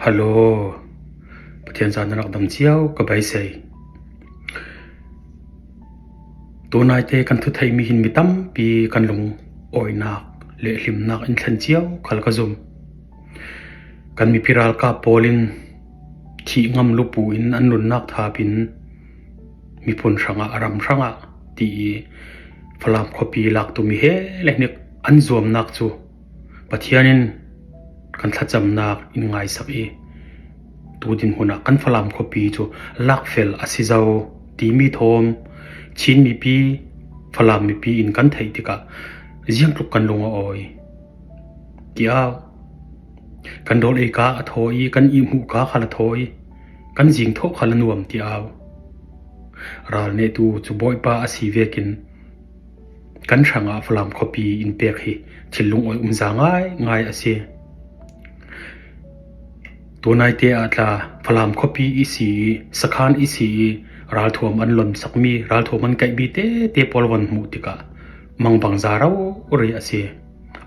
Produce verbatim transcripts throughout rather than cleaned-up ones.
Hello, Pathian zan na rak dam cio ka beisei. Tunaite kan thu theih mi hin mi tampi kan lungawinak le hlimnak in thlen cio khal ka zum. Kan mipi ralkap pawl in thih ngam lupu in an nunnak thapin miphun hrangah, ram hrangah ti i Falam khuapi laktu mi he le hnik an zuamnak cu Pathian in kan thlacamnak in ngaisak i, tu dinhmun ah kan Falam khuapi cu lakfel a si zo timi thawm Chin mipi, Falam mipi in kan theih tikah ziangtluk kan lung a awi, ti au. Kan rawl ei ka a thaw i, kan ihmuh ka khal a thaw i, kan zing thawh khal a nuam, ti au. Ral nehtu cu Bawipa a si vekin kan hrangah Falam khuapi in pek hi thil lungawi umza ngaingai a si. Tunaite ah tla Falam khuapi i si i, sakhan i si i, ralthuam an lonsakmi, ralthuam an kaihmi tete pawl von hmuh tikah mangbangza rori a si.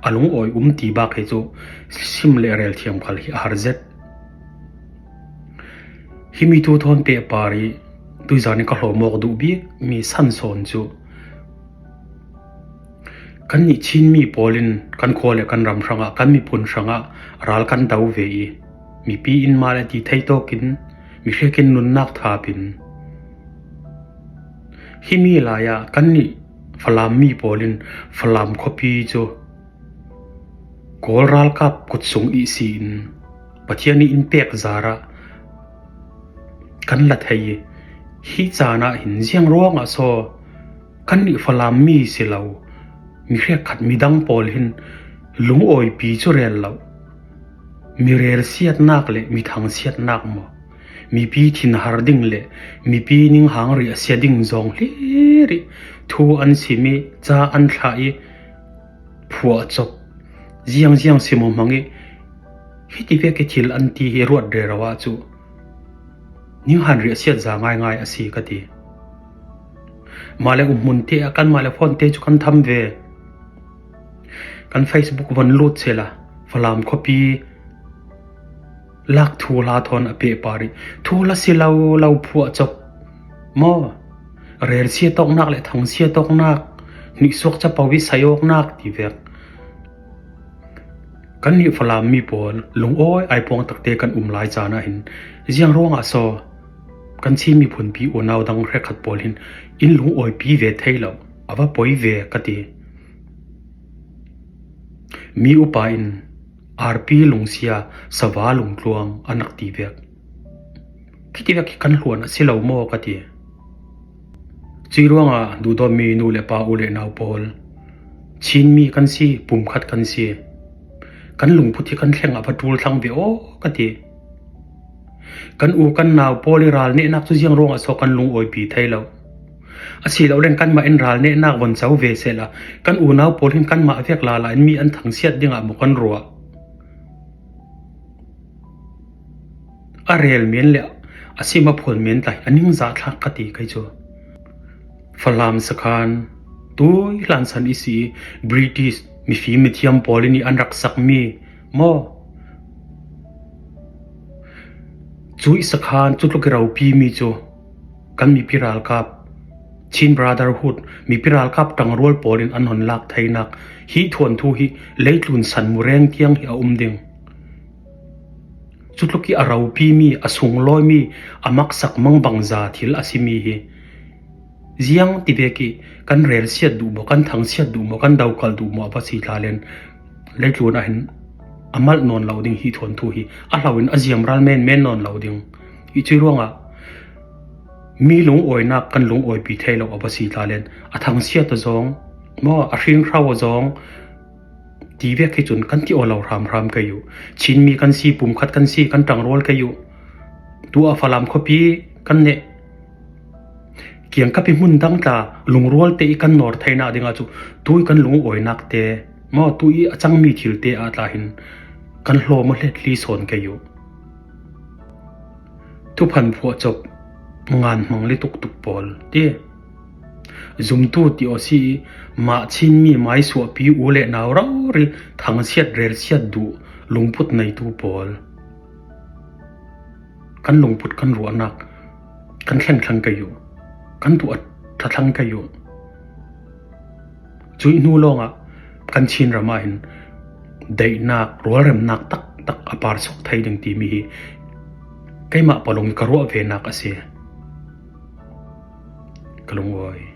A lungawi um ti bak hi cu sim le rel thiam khal hi a har zet. Himi tu thawn pehpar i tuizan in ka hlawmawk duh bik mi san sawn cu kannih Chinmi pawl in kan khua le kan ram hrangah, kan miphun hrangah ral kan do ve i, mipi in mah le ti thei tawkin mihriakin nunnak thapin, himi lai ah kannih Falam mi pawl in Falam khuapi cu Kawl ralkap kut sung ihsi in Pathian i in pek zarah kan la thei i, hi caan ah hin ziang ruangah saw kannih Falam mi si lo, mi hrekkhat midang pawl hin lungawipi cu rel lo, mi relsiatnak le mi thangsiatnak maw, mipi thinhar ding le mipi ninghang riahsia ding zawng hlir i thu an sim i, ca an thlah i, phuah cop, ziangziang si hmang i, hiti vek i thil an ti hi ruat rero ah cu ninghan riahsiat za ngaingai a si ka ti. Mah le umhmun te ah kan mah le phone te cu kan tham ve. Kan Facebook von lut sela Falam khuapi lak thu hla thawn a pehpar i, thu hla si lo lo phuah cop maw, relsiat awknak le thangsiat awknak, hnihsuak capo i sai awknak ti vek. Kannih Falam mi pawl lungawi ai puang takte kan um lai caan ah hin ziang ruangah saw kan Chin miphunpi unau dang hrekkhat pawl hin in lungawipi ve thei lo, a va poi ve ka ti. Mi upa in arpi lungsia sava lungtluang an rak ti vek. Khiti vek hi kan hluan a si lo maw ka ti. Cui ruangah duhdawtmi nu le pa, u le nau pawl, Chinmi kan si, pumkhat kan si, kan lungput hi kan thleng a va ṭul thlang ve aw ka ti. Kan u kan nau pawl i ral nehnak cu ziang ruangah saw kan lungawipi thei lo. Asilole kanmah in ral nehnak von co ve sehla kan unau pawl hin kanmah vek lala in mi an thangsiat dingah maw kan ruah. A rel men le a sim a phuan men tla hi a ningzah thlak ka ti kei cu. Falam sakhan tui hlansan i si i British mifim mithiam pawl in i an rak sakmi maw? Cuih sakhan cutluk i ropimi cu kan mipi ralkap, Chin Brotherhood, mipi ralkap ṭangrual pawl in an hon lak theinak hi thuanthu hi leitlun san mureng tiang hi a um ding. Cutluk i a ropimi, a sunglawimi, a maksak mangbangza thil a simi hi ziang ti vek i kan relsiat duh maw, kan thangsiat duh maw, kan dokalh duh maw a va si tla len leitlun ah hin a malh nawn lo ding hi thuanthu hi a hlo in a ziamral menmen nawn lo ding. Hi cui ruangah mi lungawinak kan lungawipi thei lo a va si tla len a thangsiat a zawng maw, a hringhro a zawng ti vek hi cun kan ti aw lo hramhram kei uh. Chinmi kan si, pumkhat kan si, kan ṭangrual kei uh. Tu ah Falam khuapi kan neh kiangkap i hmun dang tla lungrual te i kan nawr theinak dingah cu tui kan lungawinak te maw, tui a cangmi thil te ah tla hin kan hlawm aw hletli sawn kei uh. Thuphan phuah cop ngan hmang le tuktuk pawl ti zumtu ti aw si i, mah Chinmi maisuahpi u le nau rori thangsiat relsiat duh lungput neitu pawl. kan lungput kan ruahnak kan thlengthlang kei uh, kan tuah ṭhathlang kei uh. Cuih hnu lawngah kan Chin ram ah hin daihnak, rualremnak taktak a par suak thei ding timi hi keimah palung i ka ruah venak a si. Ka lungawi.